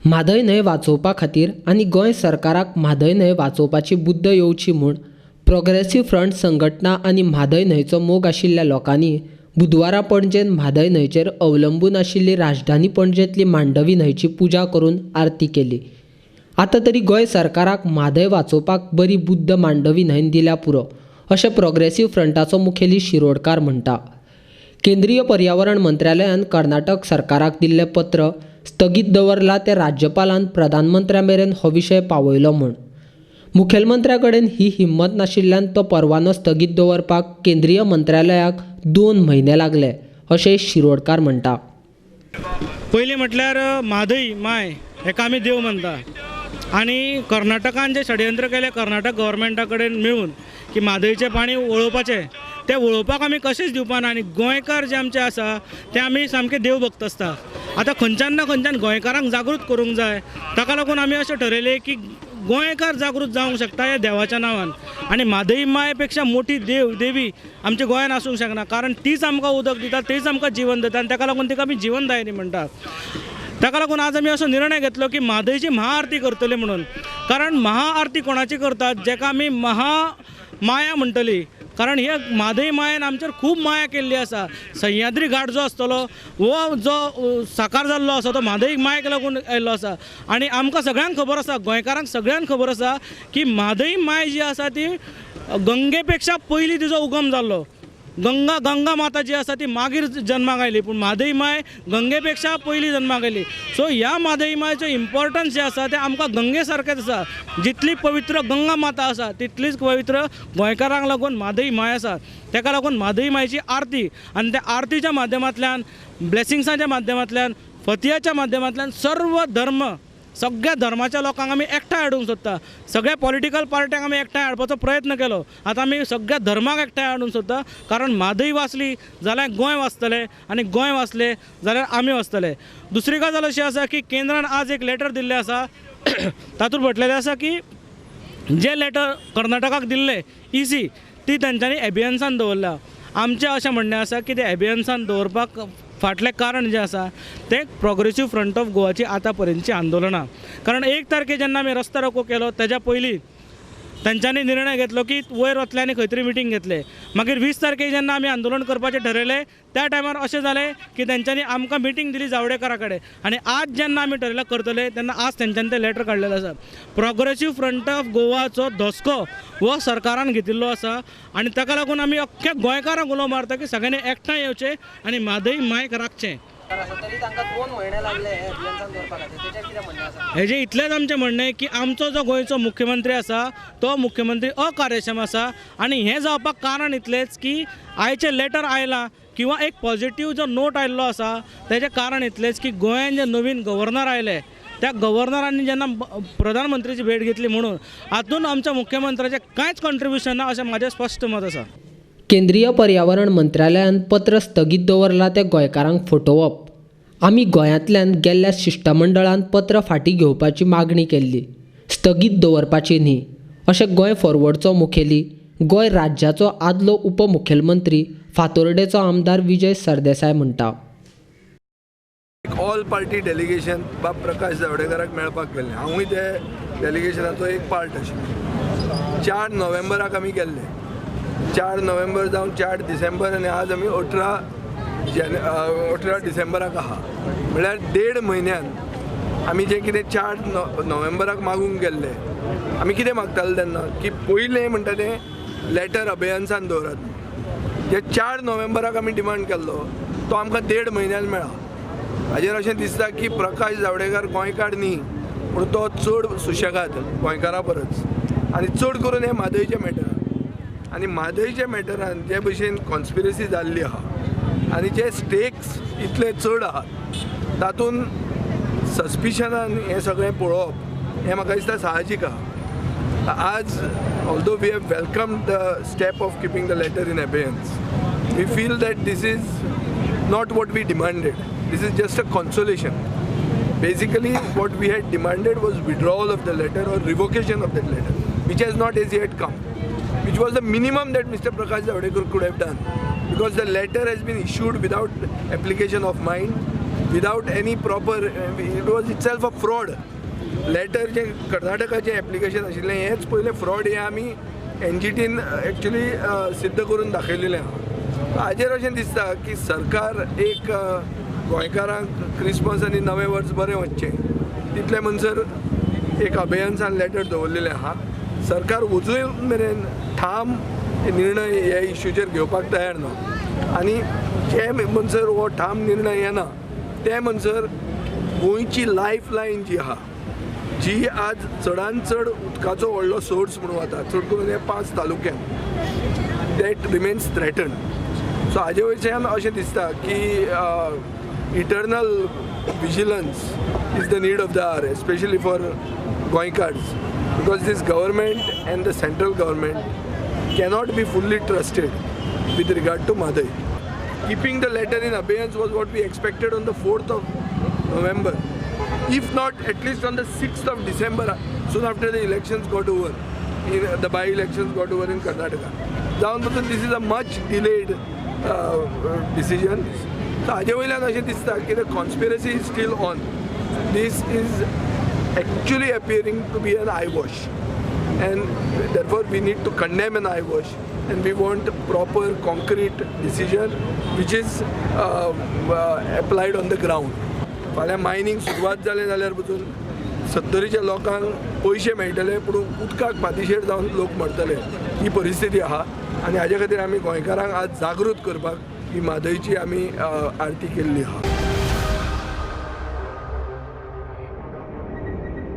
म्हादय न्हंय वाचोवपा खातीर आनी गोंय सरकाराक म्हादय न्हंय वाचोवपाची बुद्द येवची म्हूण प्रोग्रेसीव फ्रंट संघटना आनी म्हादय न्हंयचो मोग आशिल्ल्या लोकांनी बुधवारा पणजेंत म्हादय न्हंयचेर अवलंबून आशिल्ली राजधानी पणजेंतली मांडवी न्हंयची पुजा करून आरती केली. आतां तरी गोंय सरकाराक म्हादय वाचोवपाक बरी बुद्द मांडवी न्हंयन दिल्या पुरो, अशें प्रोग्रेसीव फ्रंटाचो मुखेली शिरोडकार म्हणटा. केंद्रीय पर्यावरण मंत्रालयान कर्नाटक सरकाराक दिल्लें पत्र स्थगीत दवरलां तें राज्यपालान प्रधानमंत्र्या मेरेन हो विशय पावयलो म्हूण. मुखेलमंत्र्या कडेन ही हिम्मत नाशिल्ल्यान तो परवानो स्थगीत दवरपाक केंद्रीय मंत्रालयाक 2 म्हयने लागले, अशें शिरोडकार म्हणटा. पयलीं म्हटल्यार म्हादय माय हेका आमी देव मानता आनी कर्नाटकान जें षडयंत्र केलें कर्नाटक गव्हर्मेंटा कडेन मेळून की म्हादयचें पाणी वळोवपाचें, तें वळोवपाक आमी कशेंच दिवपा ना. आनी गोंयकार जे आमचे आसा ते आमी सामके देवभक्त आसता. आतां खंयच्यान ना खंयच्यान गोंयकारांक जागृत करूंक जाय, ताका लागून आमी अशें ठरयलें की गोंयकार जागृत जावंक शकता ह्या देवाच्या नांवान. आनी म्हादय माय पेक्षा मोठी देव देवी आमच्या गोंयान आसूंक शकना, कारण तीच आमकां उदक दिता, तीच आमकां जिवन दिता आनी ताका लागून तिका आमी जिवनदायिनी म्हणटा. ताका लागून आज आमी असो निर्णय घेतलो की म्हादयची महाआरती करतले म्हणून. कारण महाआरती कोणाची करतात, जेका आमी महामाया म्हणटली. कारण हे म्हादय मायेन आमचेर खूब माया केल्ली आसा. सह्याद्री घाट जो आसतलो हो जो साकार जाल्लो आसा तो म्हादय मायेक लागून आयिल्लो आसा. आनी आमकां सगळ्यांक खबर आसा, गोंयकारांक सगळ्यांक खबर आसा की म्हादय माय जी आसा ती गंगे पेक्षा पयलीं तिजो उगम जाल्लो. गंगा गंगा माता जी आसा ती मागीर जन्माक आयली, पूण म्हादय माय गंगे पेक्षा पयलीं जन्माक आयली. सो ह्या म्हादय मायचो इम्पॉर्टन्स जें आसा तें आमकां गंगे सारकेंच आसा. जितली पवित्र गंगा माता आसा तितलीच पवित्र गोंयकारांक लागून म्हादय माय आसा. ताका लागून म्हादय मायची आरती आनी त्या आरतीच्या माध्यमांतल्यान, ब्लेसिंग्साच्या माध्यमांतल्यान, फतियाच्या माध्यमांतल्यान सर्व धर्म, सगळ्या धर्माच्या लोकांक आमी एकठांय हाडूंक सोदता. सगळ्या पॉलिटिकल पार्ट्यांक आमी एकठांय हाडपाचो प्रयत्न केलो. आतां आमी सगळ्या धर्माक एकठांय हाडूंक सोदता, कारण म्हादय वाचली जाल्यार गोंय वाचतलें आनी गोंय वाचलें जाल्यार आमी वाचतले. दुसरी गजाल अशी आसा की केंद्रान आज एक लेटर दिल्लें आसा, तातूंत म्हटलेलें आसा की जें लेटर कर्नाटकाक दिल्लें इसी ती तेंच्यांनी एबियन्सान दवरल्या. आमचें अशें म्हणणें आसा की तें एबियन्सान दवरपाक फाटलें कारण जें आसा तें प्रोग्रेसीव फ्रंट ऑफ गोवाची आतां पर्यंतची आंदोलनां. कारण 1 तारखे जेन्ना आमी रस्ता रोको केलो तेज्या पयलीं तेंच्यांनी निर्णय घेतलो की वयर वतले आनी खंय तरी मिटींग घेतले. मागीर 20 तारखे जेन्ना आमी आंदोलन करपाचें ठरयलें त्या टायमार अशें जालें की तेंच्यांनी आमकां मिटींग दिली जावडेकरा कडेन. आनी आज जेन्ना आमी ठरयलें करतले तेन्ना आज तेंच्यांनी तें लेटर काडलेलें आसा. प्रोग्रेसीव फ्रंट ऑफ गोवाचो धसको हो सरकारान घेतिल्लो आसा आनी ताका लागून आमी अख्ख्या गोंयकारांक उलो मारता की सगळ्यांनी एकठांय येवचें आनी म्हादय मायक राखचें. हेजें इतलेंच आमचें म्हणणें की आमचो जो गोंयचो मुख्यमंत्री आसा तो मुख्यमंत्री अकार्यक्षम आसा. आनी हें जावपाक कारण इतलेंच की आयचें लेटर आयलां किंवा एक पॉजिटीव जो नोट आयिल्लो आसा तेजें कारण इतलेंच की गोंयान जे नवीन गव्हर्नर आयले त्या गव्हर्नरांनी जेन्ना प्रधानमंत्रीची भेट घेतली म्हणून हातून आमच्या मुख्यमंत्र्याचें कांयच कॉन्ट्रिब्युशन ना अशें म्हाजें स्पश्ट मत आसा. केंद्रीय पर्यावरण मंत्रालयान पत्र स्थगीत दवरलां तें गोंयकारांक फटोवप. आमी गोंयांतल्यान गेल्ल्या शिश्टमंडळान पत्र फाटीं घेवपाची मागणी केल्ली, स्थगीत दवरपाची न्ही, अशें गोंय फॉरवर्डचो मुखेली, गोंय राज्याचो आदलो उपमुखेलमंत्री, फातोर्डेचो आमदार विजय सरदेसाय म्हणटा. ऑल पार्टी डेलिगेशन बाब प्रकाश जावडेकराक मेळपाक गेल्लें. हांवूय ते डेलिगेशनाचो एक पार्ट आशिल्लो. 4 नोव्हेंबराक आमी गेल्ले. 4 नोव्हेंबर जावन 4 डिसेंबर आनी आज आमी 18 डिसेंबराक आहा. म्हळ्यार 1.5 म्हयन्यान आमी जें कितें 4 नोव्हेंबराक मागूंक गेल्ले, आमी कितें मागताले तेन्ना की पयलें म्हणटा तें लेटर अबेयन्सान दवरात. जे 4 नोव्हेंबराक आमी डिमांड केल्लो तो आमकां 1.5 म्हयन्यान मेळ्ळा. हाजेर अशें दिसता की प्रकाश जावडेकर गोंयकार न्ही, पूण तो चड सुशेगाद गोंयकारा परस, आनी चड करून हें म्हादयचें मॅटर. आनी म्हादयच्या मॅटरान जे भशेन कॉन्स्पिरसी जाल्ली आहा आनी जे स्टेक्स इतले चड आहात तातूंत सस्पिशनान हें सगळें पळोवप हें म्हाका दिसता साहजीक आहा. आज although we have welcomed the step of keeping the letter in abeyance, we feel that this is not what we demanded. This is just a consolation. Basically what we had demanded was withdrawal of the letter or revocation of that letter, which has not as yet come, which was the minimum that Mr. Prakash Javadekar could have done, because the letter has been issued without application of mind, Without any proper, it was itself a fraud letter. जें कर्नाटकाचें application आशिल्लें, हेंच पयलें fraud हें आमी एनजीटीन actually सिद्ध करून दाखयलेलें आहा. हाजेर अशें दिसता की सरकार एक गोंयकारांक क्रिसमस आनी नवें वर्स बरें वचचें तितलें म्हणसर एक अबेयन्सान लेटर दवरलेलें आहा. सरकार अजून मेरेन ठाम निर्णय ह्या इश्यूचेर घेवपाक तयार ना आनी जे म्हणसर हो ठाम निर्णय येना ते म्हणसर गोंयची लायफ लायन जी आहा, जी आज चडान चड उदकाचो व्हडलो सोर्स म्हणून वता, चड करून हे पांच तालुक्यांत, that remains threatened. सो हाजे वयल्यान अशें दिसता की eternal vigilance is the need of the hour, especially for Goenkars, because this government and the central government cannot be fully trusted with regard to Mhadei. Keeping the letter in abeyance was what we expected on the 4th of November. If not, at least on the 6th of December, soon after the elections got over, in the by-elections got over in Karnataka. जावन पसून this is a much delayed decision. So हाजे वयल्यान अशें दिसता की the conspiracy is still on. This is actually appearing to be an eyewash, and therefore we need to condemn an eyewash and we want proper concrete decision which is applied on the ground. फाल्यां mining सुरवात जालें जाल्यार पसून सत्तरीच्या लोकांक पयशे मेळटले, पूण उदकाक पातिशेर जावन लोक मरतले ही परिस्थिती आहा. आनी हाजे खातीर आमी गोंयकारांक आज जागृत करपाक ही म्हादयची आमी आरती केल्ली आहा.